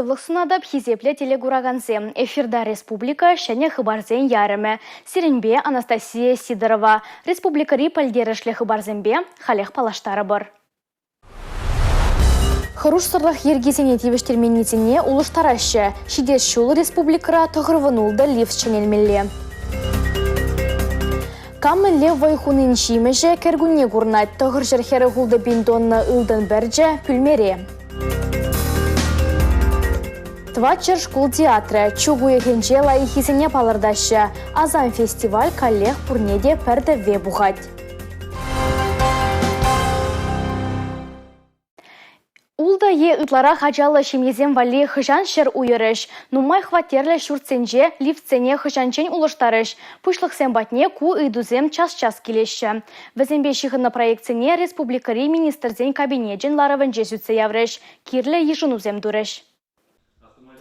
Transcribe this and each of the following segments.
Сывлӑх сунатӑп, хисеплӗ телекуракансем. Эфирта республика ҫӗнӗ хыпарсен ярӑмӗ. Сирӗнпе Анастасия Сидорова. Республикӑри пӗлтерӗшлӗ хыпарсемпе халех паллаштарӑпӑр. Хӑрушсӑрлӑх йӗркисене тивӗҫтерменнисене улӑштараҫҫӗ. Ҫитес ҫул республикӑра 96 лифт ҫӗнелмелле. Кам мӗнле вӑй хунин ҫимӗҫӗ кӗркунне курӑнать. 946 пин тонна ылтӑн пӗрчӗ пӳлмере. Тӑватҫӗр шкул театрӗ чӳк уйӑхӗнче лайӑххисене палӑртаҫҫӗ. Асам фестиваль каллех пурне те пӗр тӗвве пухать. Ултӑ е ытларах ачаллӑ ҫемьесем валли хӑҫан ҫӗр уйӑрӗҫ? Нумай хваттерлӗ ҫуртсенче лифтсене хӑҫанччен улӑштарӗҫ? Пуҫлӑхсем патне ку ыйтусем час-час килеҫҫӗ. Вӗсемпе ҫыхӑннӑ проектсене республикӑри Министрсен Кабинечӗн ларӑвӗнче сӳтсе яврӗҫ, кирлӗ йышӑнусем турӗҫ.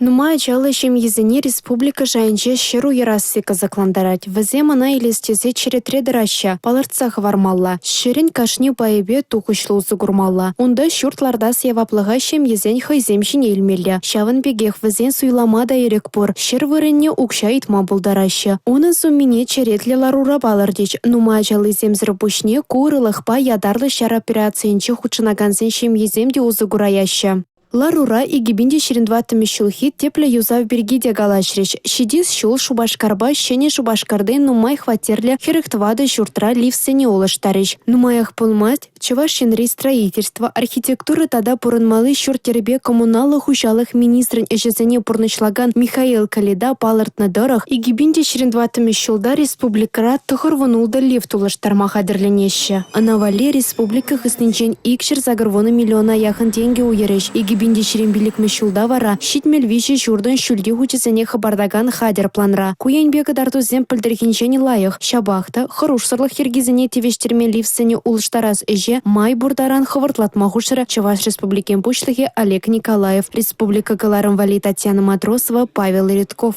Нумай ачаллӑ ҫемьесене республика шайӗнче ҫӗр уйӑрасси кӑсӑклантарать. Вӗсем ӑна илес тесе черетре тӑраҫҫӗ. Палӑртса хӑвармалла, ҫӗрӗн кашни пайӗпе тухӑҫлӑ усӑ курмалла. Унта ҫурт лартас яваплӑха ҫемьесен хӑйсем ҫине илмелле. Ҫавӑн пекех вӗсен суйлама та ирӗк пур, ҫӗр вырӑнне укҫа ыйтма пултараҫҫӗ. Унӑн суммине черетлӗ ларура палӑртӗҫ. Нумай ачаллисемсӗр пуҫне ку ырӑлӑхпа ятарлӑ ҫар операцийӗнче хутшӑнакансен ҫемйисем те усӑ кураяҫҫӗ. Ларура 2024 ҫулхи тӗплӗ юсав пирки те калаҫрӗҫ. Ҫитес ҫул Шупашкарпа Ҫӗнӗ Шупашкарти нумай хваттерлӗ 44 ҫуртра лифтсене улӑштарӗҫ. Нумаях пулмасть Чӑваш Енри строительство, архитектура тата пурӑнмалли ҫурт-йӗрпе коммуналлӑ хуҫалӑх министрӗн ӗҫӗсене пурнӑҫлакан Михаил Калида палӑртнӑ тӑрӑх, 2024 ҫулта республикӑра 96 лифт улӑштарма хатӗрленеҫҫӗ. Ӑна валли республика хыснинчен 280 миллиона яхӑн тенкӗ уйӑрӗҫ. 2025 ҫулта вара 73 ҫуртӑн ҫӳлти хучӗсене хӑпартакан хатӗр планра. Ку енпе кӑтартусем пӗлтӗрхинчен лайӑх. Ҫапах та хӑрушсӑрлӑх йӗркисене тивӗҫтерме лифтсене улӑштарас ӗҫе май пур таран хӑвӑртлатма хушрӗ Чӑваш Республикин Пуҫлӑхӗ Олег Николаев. Республика кӑларӑм валли Татьяна Матросова, Павел Редков.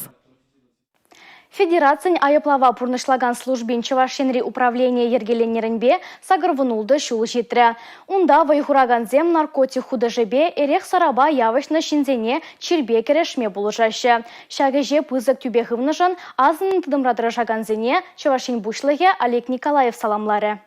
Федерацин айӑплава пурнӑҫлакан службин Чӑваш Енри управленийӗ йӗркеленнӗренпе 86 ҫул ҫитрӗ. Унта вӑй хуракансем наркотик хутӑшӗпе эрех-сӑрапа явӑҫнӑ ҫынсене чирпе кӗрешме пулӑшаҫҫӗ. Ҫак ӗҫе пысӑк тӳпе хывнӑшӑн асӑннӑ тытӑмра тӑрӑшакансене Чӑваш Ен Пуҫлӑхӗ Олег Николаев саламларӗ.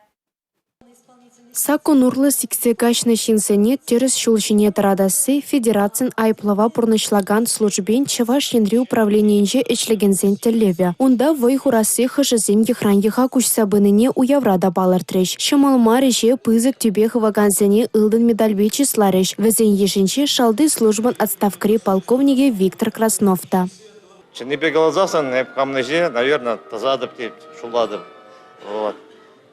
Саккун урлӑ сиксе каҫнӑ ҫынсене тӗрӗс ҫул ҫине тӑратасси Федерацин айӑплава пурнӑҫлакан службин Чӑваш Енри управленийӗнче ӗҫлекенсен тӗллевӗ. Унта вӑй хурасси хӑшӗсен йӑхран йӑха куҫса пынине уявра та палӑртрӗҫ. Ҫӑмӑл мар ӗҫе пысӑк тӳпе хывакансене ылтӑн медальпе чысларӗҫ. Вӗсен йышӗнче шалти службӑн отставкӑри полковникӗ Виктор Краснов та. Чӑннипе каласассӑн, эп хамӑн ӗҫе, наверное, тӑсатӑп тет, шутлатӑп. Вот.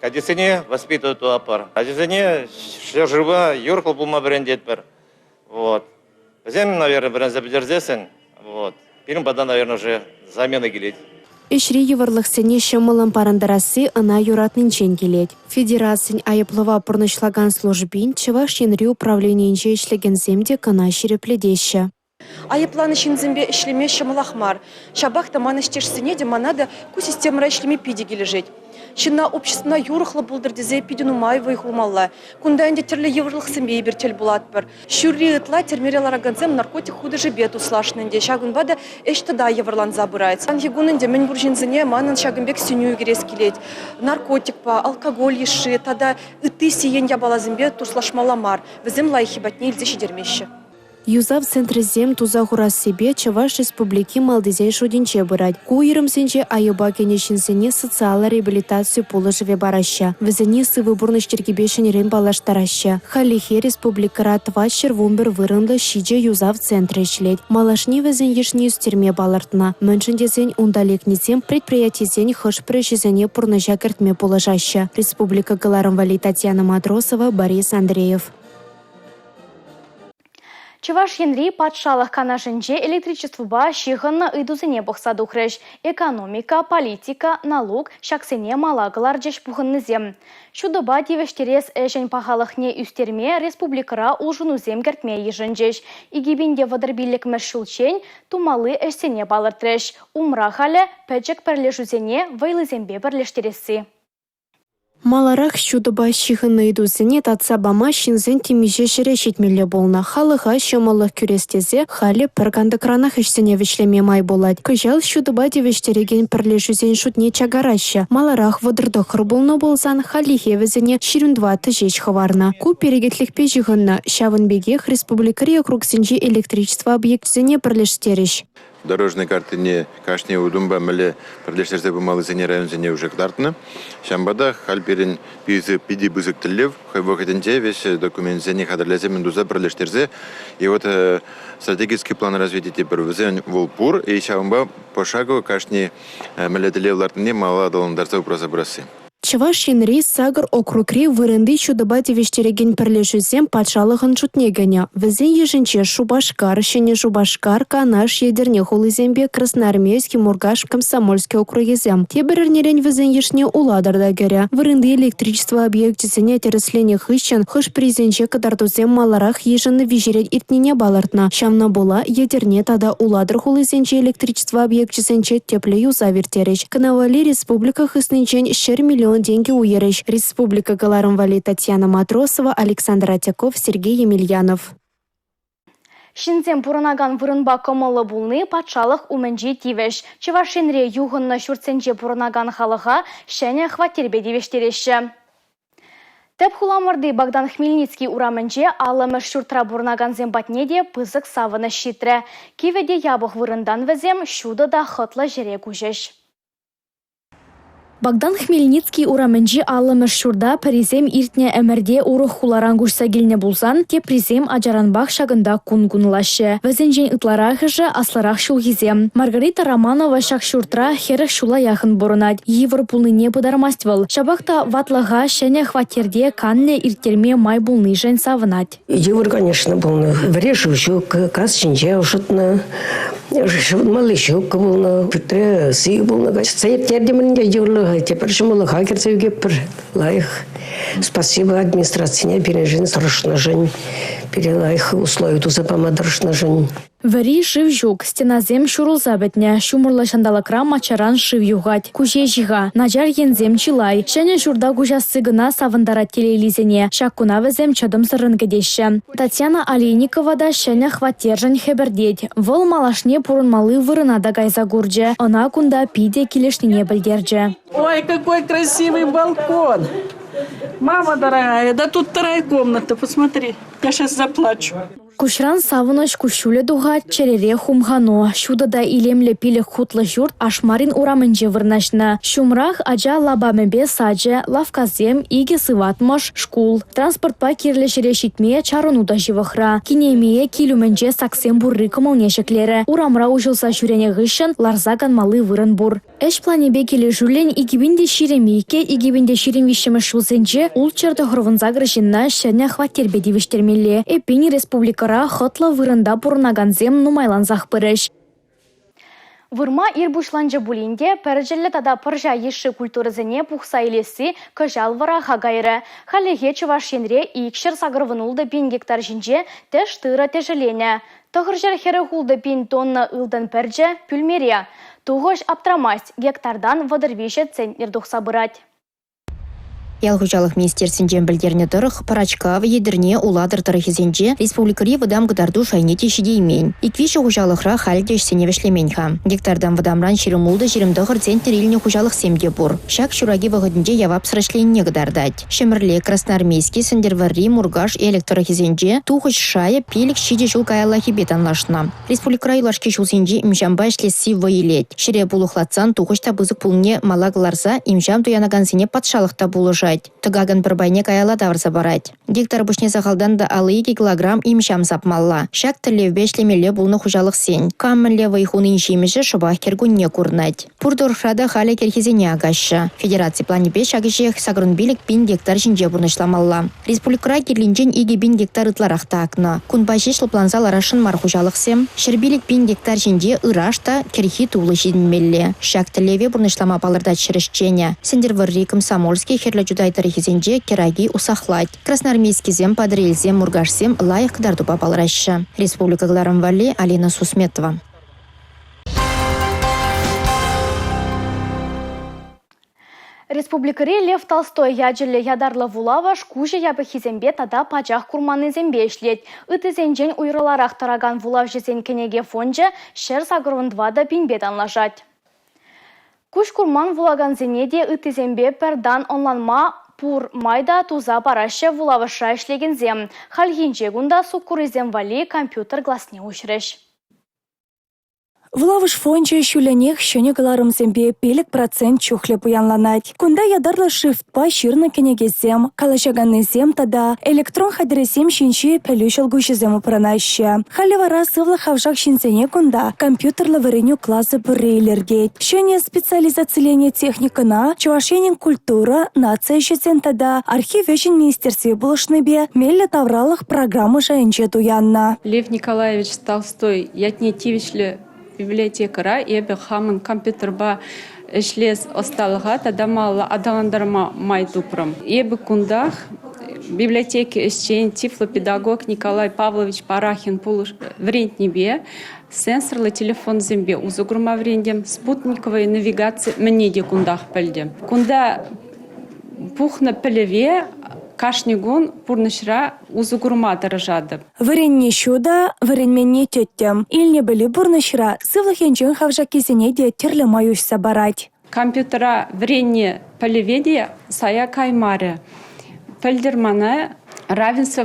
Ачасене воспитывать тӑватпӑр. Ачасене ҫӗршыва юрӑхлӑ пулма вӗрентетпӗр. Вот. Вӗсем, наверное, вӗренсе пӗтерсессӗн, вот, пирӗн пата, наверное, уже замена килет. Ӗҫри йывӑрлӑхсене ҫӑмӑллӑн парӑнтарасси ӑна юратнинчен килет. Федерацин айӑплава пурнӑҫлакан службин Чӑваш Енри управленийӗнче ӗҫлекенсем те кӑна ҫирӗплетеҫҫӗ. Айӑпланӑ ҫынсемпе ӗҫлеме ҫӑмӑлах мар. Ҫапах та ман ӗҫтешсене те, мана та ку системӑра ӗҫлеме питӗ килӗшет. Ҫынна обществӑна юрӑхлӑ пултӑр тесе питӗ нумай вӑй хумалла. Кунта ӗнтӗ тӗрлӗ йывӑрлӑхсемпе эпир тӗл пулатпӑр. Ҫурри ытла тӗрмере ларакансем наркотик хутӑшӗпе туслашнӑ ӗнтӗ. Ҫакӑнпа та ӗҫ тата йывӑрланса пырать. Паянхи кун ӗнтӗ мӗнпур ҫынсене манӑн ҫакӑн пек сӗнӳ кӗрес килет. Наркотикпа, алкоголь йышши тата ытти сиен япаласемпе туслашмалла мар. Вӗсем лайӑххи патне илсе ҫитермеҫҫӗ. Юсав центрӗсем туса хурассипе Чӑваш Республики малтисен шутӗнче пырать. Ку уйрӑмсенче айӑпа кӗнӗ ҫынсене социаллӑ реабилитаци пулӑшӑвӗ параҫҫӗ. Вӗсене сывӑ пурнӑҫ йӗркипе ҫӗнӗрен паллаштараҫҫӗ. Хальлӗхе республикӑра 411 вырӑнлӑ ҫичӗ юсав центрӗ ӗҫлет. Малашне вӗсен йышне ӳстерме палӑртнӑ. Мӗншӗн тесен унта лекнисем предприятисен хӑш-пӗр ӗҫӗсене пурнӑҫа кӗртме пулӑшаҫҫӗ. Республика кӑларӑм валли Татьяна Матросова, Борис Андреев. Чӑваш Енри Патшалӑх Канашӗнче электричествӑпа ҫыхӑннӑ ыйтусене пӑхса тухрӗҫ. Экономика, политика, налук ҫаксене мала кӑларчӗҫ пухӑннисем. Ҫутӑпа тивӗҫтерес ӗҫӗн пахалӑхне ӳстерме республикӑра улшӑнусем кӗртме йышӑнчӗҫ. 2035-мӗш ҫулччен тумалли ӗҫсене палӑртрӗҫ. Умра халӗ пӗчӗк пӗрлешӳсене вӑйлисемпе пӗрлештересси. Маларах ҫутӑпа ҫыхӑннӑ ыйтусене татса пама ҫынсен темиҫе ҫӗре ҫитмелле пулнӑ. Халӑха ҫӑмӑллӑх кӳрес тесе халӗ пӗр кантӑкранах ӗҫсене вӗҫлеме май пулать. Кӑҫал ҫутӑпа тивӗҫтерекен пӗрлешӳсен шутне чакараҫҫӗ. Маларах 39 пулнӑ пулсан, хальлӗхе вӗсене 24 ҫеҫ хӑварнӑ. Ку перекетлӗхпе ҫыхӑннӑ. Ҫавӑн пекех республикӑри округсенчи электричество объекчӗсене пӗрлештерӗҫ. Дорожный карттине кашни утӑмпа мӗнле пӗрлештерсе пымаллисене районсене уже кӑтартнӑ. Ҫавӑнпа та халь пирӗн питӗ пысӑк тӗллев хӑй вӑхӑтӗнче веҫ документсене хатӗрлесе мӗн туса пӗрлештерсе и вот стратегический план развития тепӗр вӗсен вӑл пур и ҫавӑнпа пошагово кашни мӗнле тӗллев лартнине малалла аталантарса упраса пырасси. Чӑваш Енри сакӑр округри вырӑнти ҫутӑпа тивӗҫтерекен пӗрлешӳсем патшалӑхӑн шутне кӗнӗ. Вӗсен йышӗнче Шупашкар, Ҫӗнӗ Шупашкар, Канаш, Етӗрне хулисемпе Красноармейски, Муркаш, Комсомольски округӗсем. Тепӗр эрнерен вӗсен йышне Улатӑр та кӗрӗ. Вырӑнти электричество объекчӗсене тӗрӗсленӗ хыҫҫӑн хӑш-пӗрисенче кӑтартусем маларах йышӑннӑ виҫерен иртнине палӑртнӑ. Ҫавна пула Етӗрне тата Улатӑр хулисенчи электричество объекчӗсенче тӗплӗ юсав ирттерӗҫ. Кӑна валли республика хыснинчен 100 миллион тенкӗ уйӑрӗҫ. Республика кӑларӑм валли Татьяна Матросова, Александр Атяков, Сергей Емельянов. Ҫынсем пурӑнакан вырӑнпа кӑмӑллӑ пулни патшалӑх умӗнчи тивӗҫ. Чӑваш Енре юхӑннӑ ҫуртсенче пурӑнакан халӑха ҫӗнӗ хваттерпе тивӗҫтереҫҫӗ. Тӗп хуламӑрти Богдан Хмельницкий урамӗнче 50-мӗш ҫуртра пурӑнакансем патне те пысӑк савӑнӑҫ ҫитрӗ. Кивӗ те япӑх вырӑнтан вӗсем ҫутӑ та хӑтлӑ ҫӗре куҫӗҫ. Богдан Хмельницкий урамӗнчи 50-мӗш ҫурта пӗрисем иртнӗ ӗмӗрте урӑх хуларан куҫса килнӗ пулсан, теприсем ачаранпах ҫакӑнта кун кунлаҫҫӗ. Вӗсенчен ытларахӑшӗ аслӑрах ҫулхисем. Маргарита Романова ҫак ҫуртра 40 ҫула яхӑн пурӑнать. Йывӑр пулнине пытармасть вӑл. Ҫапах та ватлӑха ҫӗнӗ хваттерте канлӗ ирттерме май пулнишӗн савӑнать. Йывӑр, конечно, пулнӑ. Вӗре шыв ҫук, газ ҫинче ӑшӑтнӑ, шӑвӑнмалли ҫук пулнӑ, пӳртре сивӗ пулнӑ. Каҫса ирттертӗмӗр ӗнтӗ йывӑрлӑха, тепӗр ҫӑмӑллӑха кӗрсе ӳкетпӗр. Лайӑх. Спасибо администрацине пирӗншӗн тӑрӑшнӑшӑн, пире лайӑх услови туса пама тӑрӑшнӑшӑн. Вӗри шыв ҫук, стенасем ҫурӑлса пӗтнӗ. Ҫумӑрлӑ ҫанталӑкра маччаран шыв юхать. Ку ҫеҫ-и-ха? Начар енсем чылай. Ҫӗнӗ ҫурта куҫасси кӑна савӑнтарать телейлисене. Ҫак куна вӗсем чӑтӑмсӑррӑн кӗтеҫҫӗ. Татьяна Олейникова та ҫӗнӗ хваттершӗн хӗпӗртет. Вӑл малашне пурӑнмалли вырӑна та кайса курчӗ. Ӑна кунта питӗ килӗшнине пӗлтерчӗ. Ой, какой красивый балкон! Мама дорогая, да тут вторая комната, посмотри. Я сейчас заплачу. Куҫран савӑнӑҫ куҫҫулӗ тухать, чӗрере хумхану. Ҫутӑ та илемлӗ пилӗк хутлӑ ҫурт Ашмарин урамӗнче вырнаҫнӑ. Ҫумрах ача лапамӗпе сачӗ, лавккасем, икӗ сыватмӑш, шкул. Транспортпа кирлӗ ҫӗре ҫитме чарӑну та ҫывӑхра. Кинемее кил умӗнче саксем пурри кӑмӑлне ҫӗклерӗ. Урамра уҫӑлса ҫӳренӗ хыҫҫӑн ларса канмалли вырӑн пур. Ӗҫ планӗпе килӗшӳллӗн 2022-2023 ҫулсенче 698 ҫынна ҫӗнӗ хваттерпе тивӗҫтермелле. Эппин, республикӑра хӑтлӑ вырӑнта пурӑнакансем нумайлансах пырӗҫ. Вырма ир пуҫланчӗ пулин те пӗрчӗллӗ тата пӑрҫа йышши культурӑсене пухса илесси кӑҫал вӑраха кайрӗ. Хальлӗхе Чӑваш Енре 286 пин гектар ҫинче тӗш тырӑ тӗшӗленӗ. 946 пин тонна ылтӑн пӗрчӗ пӳлмере. Тухӑҫ аптрамасть, гектартан 33 центнер тухса пырать. Ял хуҫалӑх министерствинчен пӗлтернӗ тӑрӑх, Пӑрачкав, Етӗрне, Улатӑр тӑрӑхӗсенче республикӑри вӑтам кӑтарту шайне те ҫитеймен. Ик-виҫӗ хуҫалӑхра халь те ӗҫсене вӗҫлемен-ха. Гектартан вӑтамран 26-29 центнер илнӗ хуҫалӑхсем те пур. Ҫак ҫураки вӑхӑтӗнче явапсӑр ӗҫленине кӑтартать. Ҫӗмӗрле, Красноармейски, Сӗнтӗрвӑрри, Муркаш, Элӗк тӑрӑхӗсенче тухӑҫ шайӗ пилӗк-ҫичӗ ҫул каяллахипе танлашнӑ. Республикӑра юлашки ҫулсенче имҫампа ӗҫлесси вӑй илет. Ҫӗре пулӑхлатсан тухӑҫ та пысӑк пулнине мала кӑларса имҫам туянакансене патшалӑх та пулӑшать. Тӑкакӑн пӗр пайне каялла тавӑрса парать. Гектар пуҫне сахалтан та 52 килограмм имҫам сапмалла. Ҫак тӗллевпе ӗҫлемелле пулнӑ хуҫалӑхсен. Кам мӗнле вӑй хунин ҫимӗҫӗ шӑпах кӗркунне курӑнать. Пур тӑрӑхра та халӗ кӗрхисене акаҫҫӗ. Федераци планӗпе ҫак ӗҫе 85 пин гектар ҫинче пурнӑҫламалла. Республикӑра кирлинчен 2 пин гектар ытларах та акнӑ. Кунпа ҫеҫ лӑпланса ларасшӑн мар хуҫалӑхсем. 105 пин гектар ҫинче ыраш та кӗрхи тулӑ ҫитӗнмелле. Ҫак тӗллеве пурнӑҫлама палӑртать ҫӗр ӗҫченӗ. Сӗнтӗрвӑрри, Комсомольски, Хӗрлӗ Чутай тӑрӑхӗсенче кӗраки усахлать. Красноармейскисем, Патӑрьелсем, Муркашсем лайӑх кӑтартупа палӑраҫҫӗ. Республика кӑларӑм валли Алина Сусметова. Республикӑри Лев Толстой ячӗллӗ ятарлӑ вулавӑш куҫӗ япӑххисемпе тата пачах курманнисемпе ӗҫлет. Ыттисенчен уйрӑларах тӑракан вулавҫӑсен кӗнеке фончӗ 184 пинпе танлашать. Куҫ курман вулакансене те ыттисемпе пӗр тан ӑнланма пур май та туса параҫҫӗ вулавӑшра ӗҫлекенсем. Хальхинче кунта суккуррисем валли компьютер класне уҫрӗҫ. Вулавӑш фончӗ ҫулленех ҫӗнӗ кӑларӑмсемпе 5 процент чухлӗ пуянланать. Кунта ятарлӑ шрифтпа ҫырнӑ кӗнекесем, калаҫаканнисем тата электрон хатӗрӗсем ҫинчи пӗлӳ ҫӑлкуҫӗсем упранаҫҫӗ. Халӗ вара сывлӑх хавшак ҫынсене кунта компьютерлӑ вӗренӳ класӗ пурри илӗртет. Ҫӗнӗ специализациленӗ техникӑна Чӑваш Енӗн культура, наци ӗҫӗсен тата архив ӗҫӗн министерстви пулӑшнипе меллӗ тавралӑх программа шайӗнче туяннӑ. Лев Николаевич Толстой ятне тивӗҫлӗ библиотекӑра эпӗ хамӑн компьютерпа ӗҫлес ӑсталӑха тата малалла аталантарма май тупрӑм. Эпӗ кунтах библиотека ӗҫчен тифлопедагог Николай Павлович Парахин вӗрентнипе сенсорлӑ телефонсемпе усӑ курма вӗрентӗм, спутниковая навигаци мӗнне те кунтах пӗлтӗм. Кунта пухнӑ пӗлӗве кашни кун пурнӑҫра усӑ курма тӑрӑшатӑп. Вӗренни ҫутӑ, вӗренменни тӗттӗм. Илнӗ пӗлӳ пурнӑҫра сывлӑх енчен хавшаккисене те тӗрлӗ май уҫса парать. Компьютера вӗреннӗ пӗлӗве те сая каймарӗ. Пӗлтӗр мана «Равенство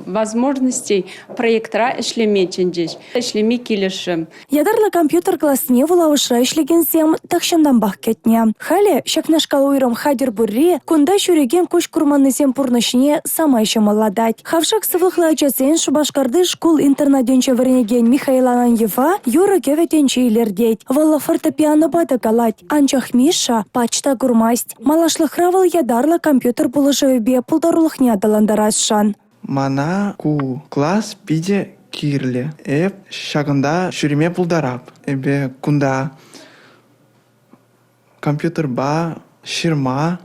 возможностей» проектра ӗҫлеме чӗнчӗҫ. Ӗҫлеме килӗшрӗм. Ятарлӑ компьютер класне вулавӑшра ӗҫлекенсем тахҫантанпах кӗтнӗ. Халӗ ҫакнашкал уйрӑм хатӗр пурри кунта ҫӳрекен куҫ курманнисен пурнӑҫне самай ҫӑмӑллатать. Хавшак сывлӑхлӑ ачасен Шупашкарти шкул-интернатӗнче вӗренекен Михаил Ананьева юрӑ-кӗвӗ тӗнчи илӗртет. Вӑл фортепианопа та калать, анчах Миша пач та курмасть. Малашлӑхра вӑл ятарлӑ компьютер пулӑшӑвӗпе пултарулӑхне аталантарасшӑн. Мана ку класс питӗ кирлӗ. Эп ҫакӑнта ҫӳреме пултарап. Эпӗ кунта компьютерпа ҫырма,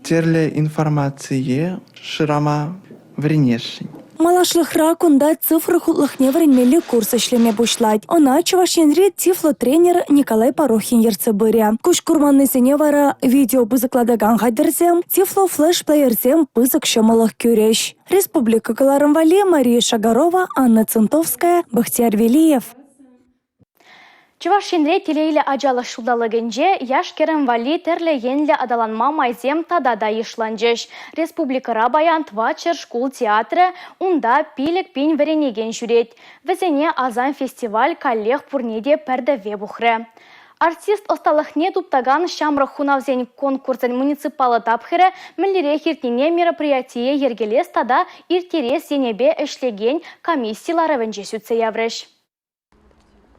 тӗрлӗ информацие шырама вӗренесшӗн. Малашлӑхра кунта цифра хутлӑхне вӗренмелли курс ӗҫлеме пуҫлать. Ӑна Чӑваш Енри тифлотренер Николай Порохин ертсе пырӗ. Куҫ курманнисене вара видео пысӑклатакан хатӗрсем, тифло-флеш-плеерсем пысӑк ҫӑмӑллӑх кӳрӗҫ. Республика кӑларӑм валли Мария Шагарова, Анна Цинтовская, Бахтияр Велиев. Чӑваш Енре телейлӗ ачалӑх ҫулталӑкӗнче яш-кӗрӗм валли тӗрлӗ енлӗ аталанма майсем тата та йышланчӗҫ. Республикӑра паян 400 шкул театрӗ, унта 5000 вӗренекен ҫӳрет. Вӗсене Асам фестиваль каллех пурне те пӗр тӗвве пухрӗ. Артист ӑсталӑхне туптакан ҫамрӑк хунавсен конкурсӗн муниципаллӑ тапхӑрӗ мӗнлерех иртнине мероприятие йӗркелес тата ирттерес енӗпе ӗҫлекен комисси ларӑвӗнче сӳтсе яврӗҫ.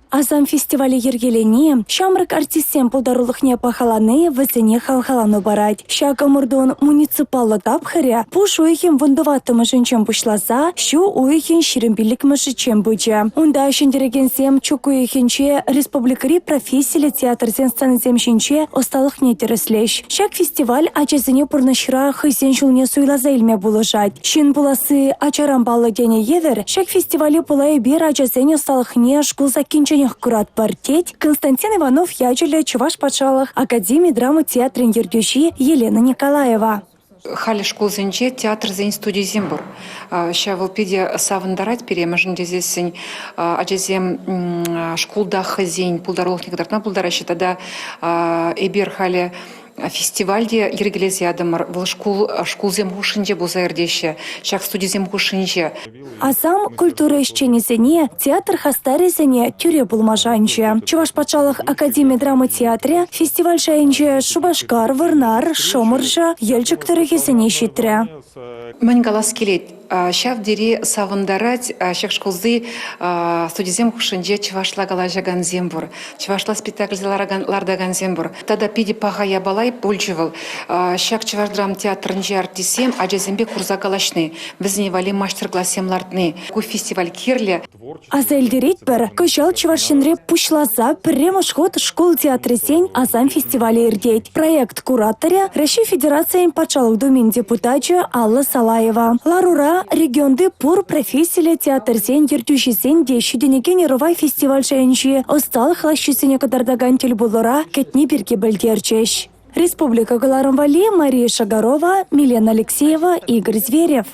Асам фестивале йӗркелени, ҫамрӑк артистсен пултарулӑхне пахалани вӗсене хавхалану парать. Ҫак ӑмӑртун муниципаллӑ тапхӑрӗ пуш уйӑхӗн 14-мӗшӗнчен пуҫласа ҫу уйӑхӗн 25-мӗшӗччен пычӗ. Унта ҫӗнтерекенсем чӳк уйӑхӗнче республикӑри профессиллӗ театрсен сценисем ҫинче ӑсталӑхне тӗрӗслӗҫ. Ҫак фестиваль ачасене пурнӑҫра хӑйсен ҫулне суйласа илме пулӑшать. Ҫын пуласси ачаран паллӑ тенӗ евӗр, ҫак фестивале пула эпир ачасен ӑсталӑхне шкул саккинченех куратпӑр, тет Константин Иванов ячӗллӗ Чӑваш патшалӑх академи драма театрӗн ертӳҫи Елена Николаева. Халӗ шкулсенче театрсен студийӗсем пур. Ҫав вӑл питӗ савӑнтарать пире, мӗншӗн тесессӗн ачасем шкулта хӑйсен пултарулӑхне кӑтартма пултараҫҫӗ тата эпир халӗ Фестиваль те йӗркелесе ятӑмӑр. Вӑл шкул шкулсем хушшинче пулса иртеҫҫӗ, ҫак студисем хушшинче. Асам культура ӗҫченӗсене, театр хастарӗсене тӳре пулма шанчӗ. Чӑваш патшалӑх академи драма театрӗ фестиваль шайӗнче Шупашкар, Вӑрнар, Шӑмӑршӑ, Елчӗк тӑрӑхӗсене ҫитрӗ. Мӗн калас килет, ҫав тери савӑнтарать ҫак шкулти студисем хушшинче чӑвашла калаҫакансем пур, чӑвашла спектакльсем лартакансем пур. Тата питӗ паха япала пулчӗ вӑл. Ҫак чӑваш драмтеатрӗнчи артистсем ачасемпе курса калаҫни, вӗсене валли маҫтӑр-классем лартни. Ку фестиваль кирлӗ. Аса илтеретпӗр, кӑҫал Чӑваш Енре пуҫласа пӗрремӗш хут шкул театрӗсен «Асам» фестивалӗ иртет. Проект кураторӗ – Раҫҫей Федерацийӗн Патшалӑх Думин депутачӗ Алла Салаева. Ларура регионти пур профессиллӗ театрсен ертӳҫисен те ҫитӗнекен ӑрӑва фестиваль шайӗнчи ӑсталӑх лаҫҫисене кӑтартакан тӗлпулура кӗтни пирки пӗлтерчӗҫ. Республика кӑларӑм валли Мария Шагарова, Милена Алексеева, Игорь Зверев.